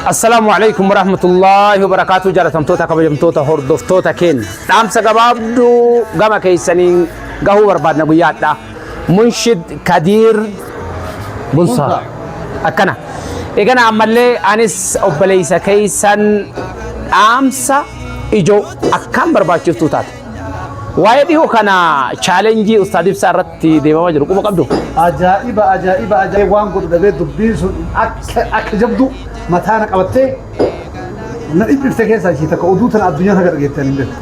Assalaamu alaikum warahmatullaahi wabarakaatu. Jaalatamtoota, kabajamtoota hordoftoota keenya, dhaamsa gabaabduu gama keessaniin gahuu barbaadna guyyaadha. Munshid Kadiir Bunsaa akkana. Eegana ammallee anis obboleessa keessan dhaamsa ijoo akkaan barbaachiftuu taate. Waa'ee dhihoo kana challenge Ustaad Ibsaa irratti deemamaa jiru quba qabdu? Ajaa'iba, ajaa'iba, ajaa'iba! Waan godhu dhabee dubbiin sun akka jabdu mataa na qabattee na dhiphifte keessaa ishii takka. Oduu tana addunyaa takka dhageettan hin beeku.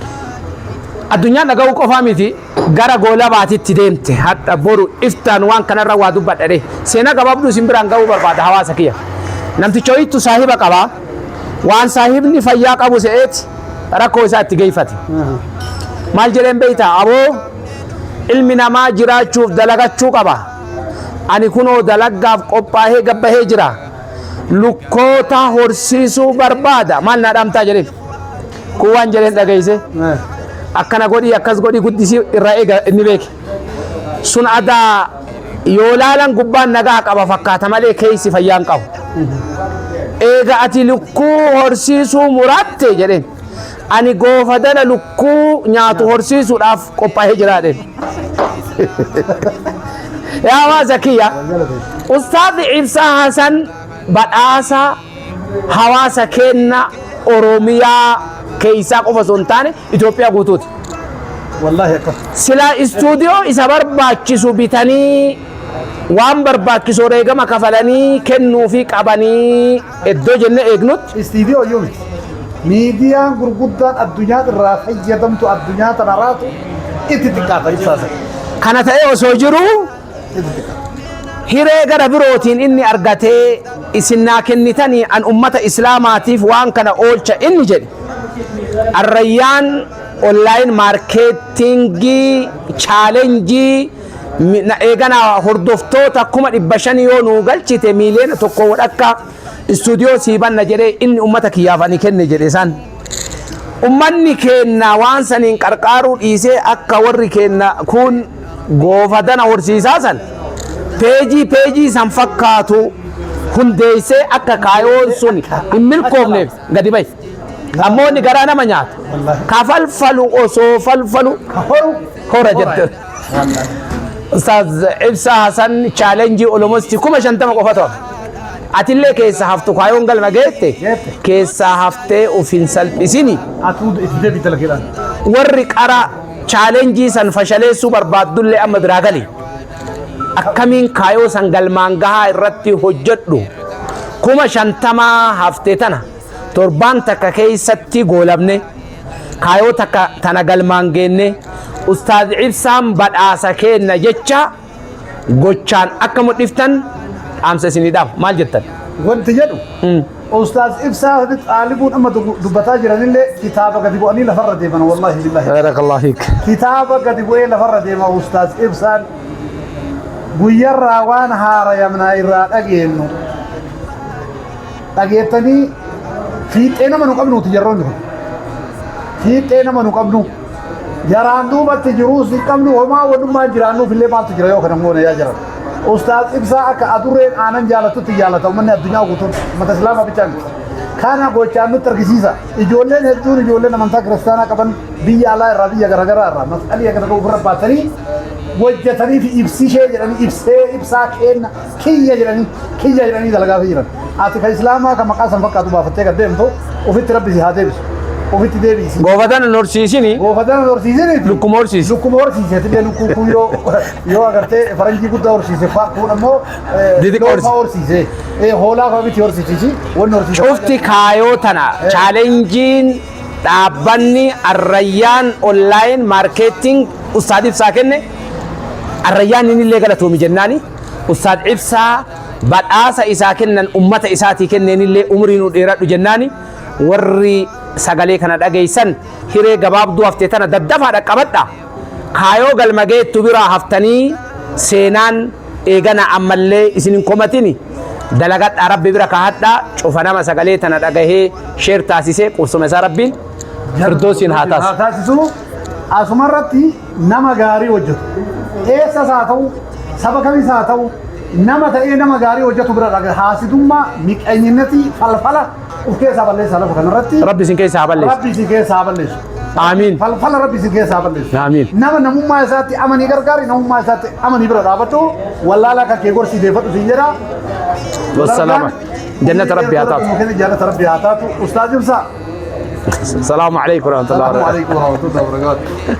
Addunyaan dhaga'uu qofaa miti, gara goolabaatitti deemte. Hadha boru iftaan waan kanarra waa dubbadhadhe seenaa gabaabduu isin biraan ga'uu barbaada, hawaasa kiyya. Namticha wayiitu saahiba qabaa. Waan saahibni fayyaa qabu se'eeti rakkoo isaa itti geeffate. Maal jedheen beeyta? "Aboo, ilmi namaa jiraachuuf dalagachuu qaba. Ani kunoo dalaggaaf qophaa'ee gabbahee jira. Lukkoota horsiisuu barbaada. Maal naa dhaamtaa?" jedheen. Kun waan jedheen dhageesse. "Akkana godhii, akkas godhii, guddisii irraa eega." Inni beeke. Sun adaa yoo laalan gubbaan nagaa qaba fakkaata malee keessi fayyaan qabu. "Eega ati lukkuu horsiisuu muratte," jedheen, "ani goofadana lukkuu nyaatu horsiisuudhaaf qophaa'ee jira," jedheen. Yaa hawaasa kiyya, Ustaadhi Ibsaa Hasan badhaasa hawaasa keenna Oromiyaa keessaa qofa osoo hin taane Itoophiyaa guutuuti. Wallaahi akkas. Silaa istuudiyoo isa barbaachisu bitanii, waan barbaachisu wareegama kafalanii kennuufii qabanii iddoo jennee eegnutti. Istiidiyoo iyyuu miti. Miidiyaan gurguddaan addunyaa irraa fayyadamtu, addunyaa tana raatu, itti xiqqaata Ibsaa sana. Kana ta'ee osoo jiru, Itti xiqqaata. hiree gara birootiin inni argatee isin naa kennitanii an ummata islaamaatiif waan kana oolcha inni jedhe, Arrayyaan online marketing challenge eegana hordoftoota 500,000 yoo nuu galchite 1.1 miliyoona wadhakka istuudiyoo sii banna jedhee inni ummata kiyyaaf ani kenne jedhe san. Ummanni keenna waan saniin qarqaaruu dhiisee akka warri keenna kun goofadana horsiisaa san page san fakkaatu hundeessee akka kaayoon sun hin milkoofneef gadi bahe. Ammoo inni garaa nama nyaata. Ka falfalu osoo falfalu Ka horu hora jette. Ustaaz Ibsaa Hasan challenge almost 50,000 qofa ta'u. Atillee keessa haftu kaayoon galma geette Geette. keessaa haftee uf hin salphisini. Atuu itti deebii dalageedhaan. Warri qara challenge san fashaleessuu barbaaddullee amma biraa gali. Akkamiin kaayoo san galmaan gahaa irratti hojjedhu. 50,000 haftee tana torbaan takka keessatti goolabne, kaayoo takka tana galmaan geenne, Ustaaz Ibsaan badhaasa kenna jecha gochaan akka mudhiftan dhaamsa isinii dhaam. Maal jettan? Wanti jedhu, Ustaaz Ibsaa Xaalibuun amma dubbataa jiranillee kitaaba gadi bu'anii lafarra deeman, wallaahi billaahi. Barakallahu fiik. Kitaaba gadi bu'ee lafarra deema Ustaaz Ibsaan. Guyyarraa waan haarayamnaa irraa dhageenyu. Dhageettanii fiixee nama nu qabnuuti jarroonni kun. Fiixee nama nu qabnu. Jaraan duubatti jiruus hin qabnu, homaa wannummaan jiraannuuf illee maaltu jira yoo kana goone yaa jiran. Ustaaz Ibsaa akka adurreen aanan jaalatutti jaalata uummanni addunyaa guutuun, uummata islaamaa bichaa miti. Kana gochaan nutti argisiisa. Ijoolleen hedduun, ijoolleen amantaa kiristaanaa qaban, biyya alaa irraa, biyya garaagaraa irraa masqalii akka tokko ofirra baatanii hojjetanii fi ibsishee jedhanii, ibsee ibsaa kenna kiyya jedhanii, kiyya jedhanii dalagaa fi jiran. Ati kan islaamaa kan maqaa san fakkaatu baafattee gad deemtu, ofitti rabbi si haa deebisu. Ofitti deebisi. Goofatan hin horsiisini. Goofatan horsiisini. Lukkuma horsiisi. Lukkuma horsiise illee, lukkuu kun yoo agartee faranjii guddaa horsiise, kun ammoo Didiqa loon fa'aa horsiise. Hoolaa fa'aa miti horsiisisi. Wanni horsiise. Cufti kaayoo tana challengeiin dhaabbanni Arrayyaan online marketing Ustaad Ibsaa kenne, Arrayyaan inni illee galatoomi jennaani. Ustaad Ibsaa badhaasa isaa kennan ummata isaatii kenneen illee umrii nu dheeradhu jennaani. Warri sagalee kana dhageessan hiree gabaabduu haftee tana daddafaa dhaqqabadha. Kaayoo galma geettu biraa haftanii seenaan eegana ammallee isin hin komatini. Dalagadhaa, rabbi bira kaahadhaa. Cufa nama sagalee tana dhagahee share taasisee qubsuma isaa rabbiin firdoosiin haa Haa taasisu. Taasisu. Asumarratti nama gaarii hojjetu. Eessas haa ta'u, saba kamis haa ta'u, nama ta'ee nama gaarii hojjetu bira dhaga. Haasidummaa, miqeenyinnatii, falfala. Uf keessaa balleessaa lafa kanarratti. Rabbi isin keessaa haa balleessu. Rabbi isin keessaa haa balleessu. Aamiin. Falfala Rabbi isin keessaa haa balleessu. Aamiin. Nama namummaa isaatti amanii gargaari, namummaa isaatti amanii bira dhaabadhu, wallaalaa kan kee gorsii deeffadhu siin jedha. Wassalaama. Jannata Rabbi haa taatu. Jannata Rabbi haa taatu. Ustaaz Ibsaa. Salaamu alaikum warahmatullahi Salaamu wabarakatuh. alaikum warahmatullahi wabarakatuh.